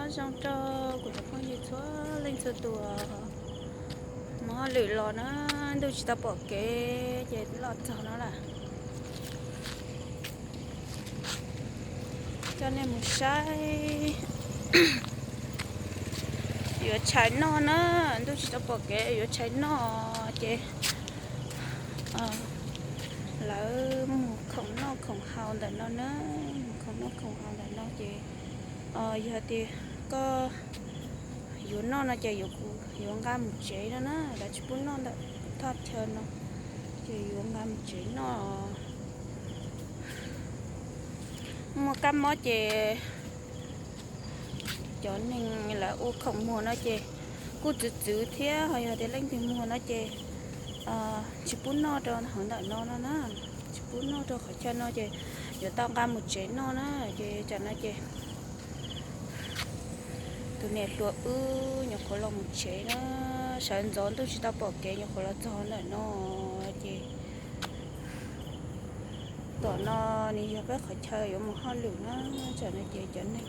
Nyob zoo rau kuv cov phooj ywg txhua leej txhua tus, mus hauj lwm los na, ntuj tsis tau pom kev ces los txog no lawm. Coj nej mus saib, yuav tshais noj na, ntuj tsis tau pom kev yuav tshais noj ces lawv mus khoom noj khoom haus ntawm no na, mus khoom noj khoom haus ntawm no ces yog tias koj yuav noj no ces yuav, kuv yuav nqa mus tsev no na, lawv tsis pub noj ntawm thaj chaw no, ces yuav nqa mus tsev noj. Muaj kab mob ces cov neeg lawv ua khoom muag no ces kuj txwv txwv thiab, ho yog tias leej twg muag no ces tsis pub noj rau hauv ntawm no no na, tsis pub noj rau qhov chaw no ces yuav tau nqa mus tsev noj na. Ces tam no ces tus niam hluas wb nyuam qhuav los mus tsev na, sawv ntxov ntuj tsis tau pom kev nyuam qhuav los txog ntawm no ces tom no nws yog peb qhov chaw yuav mus hauj lwm na, tam no ces cov neeg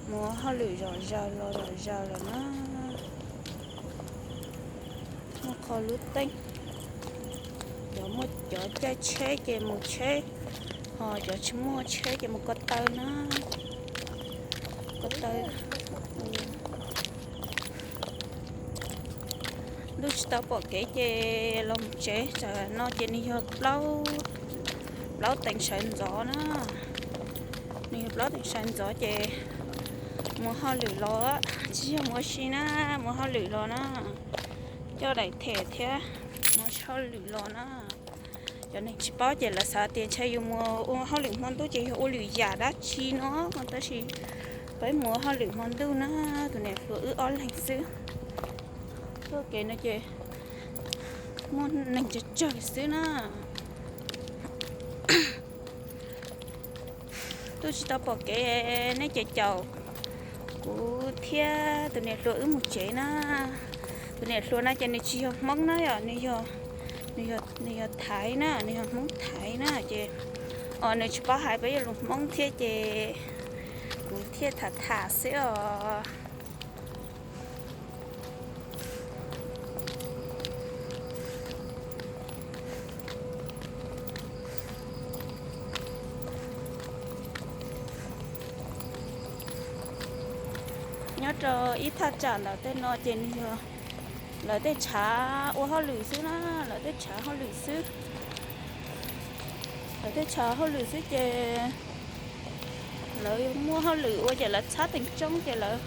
mus hauj lwm zom zaws los zom zaws lawm na. Muaj qho lub teeb, cov muaj cov caij tsheb ces mus tsheb, ho cov tsis muaj tsheb ces mus ko taw na, ko taw. Ntuj tsis tau pom kev ces los mus tsev, tam no ces nws yog plaub teev sawv ntxov na, nws yog plaub teev sawv ntxov ces mus hauj lwm los, tsis yog mus ua si na, mus hauj lwm los na, coj daim them thiab mus hauj lwm los na. Cov neeg tsis paub ces lawv xav tias ntshai yus mus ua hauj lwm hmo ntuj ces yog ua lwm yam dab tsi no, tab sis peb mus ua hauj lwm hmo ntuj na, tus niam hluas wb ob leeg xwb. Tuaj kev no ces muaj neeg tsawg tsawg xwb na. Ntuj tsis tau pom kev, nej ces caum kuv thiab tus niam hluas wb mus tsev na. Tus niam hluas no ces nws tsis yog Hmoob na yom, nws yog, nws yog Thaiv na, nws yog Hmoob Thaiv na ces, os, nws tsis paub hais peb lus Hmoob thiab ces kuv thiaj tham tham xwb os. Nyob rau ib thaj tsam ntawm tej no ces nws yog lawv tej tshav ua hauj lwm xwb na, lawv tej tshav hauj lwm xwb. Lawv tej tshav hauj lwm xwb ces lawv muaj hauj lwm ua ces lawv txhab teem tsoob ces lawv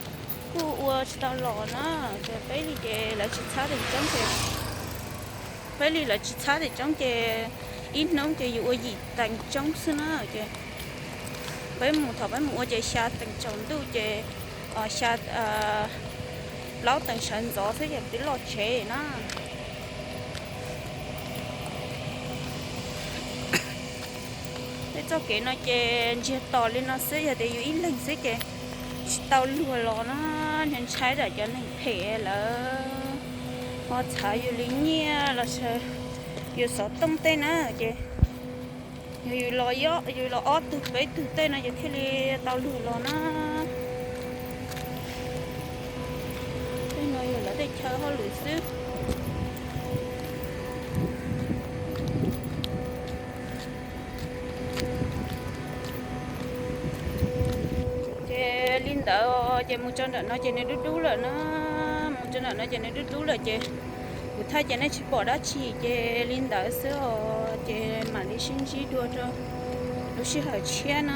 kuj ua tsis tau los na. Ces peb li ces lawv tsis txhab teem tsoob ces, peb li lawv tsis txhab teem tsoob ces ib hnub ces yus ua yim teem tsoob xwb na. Ces peb mus, thaum peb mus ua ces xya teev tsaus ntuj ces, xya, plaub teev sawv ntxov xwb ces twb los tsev na. Tej txoj kev no ces ntsiag to li no xwb, yog tias yus ib leeg xwb ces tsis tau luag los na, ntshai ntshai tam cov neeg phem lawv ho txhav yus li nyiaj los sis yus xov tooj tej na ces yog yus los, yus los ob tug peb tug tej no ces thiaj li tau luag los na. Tej no yog lawv tej chaw hauj lwm xwb. Ces li ntawd ces mus tso nram no ces nws dub dub lawm na, mus tso nram no ces nws dub dub lawm ces kuv thaij ces nej tsis pom dab tsi ces li ntawd xwb os. Ces mam li sib ntsib dua rau lub sij hawm tshiab na.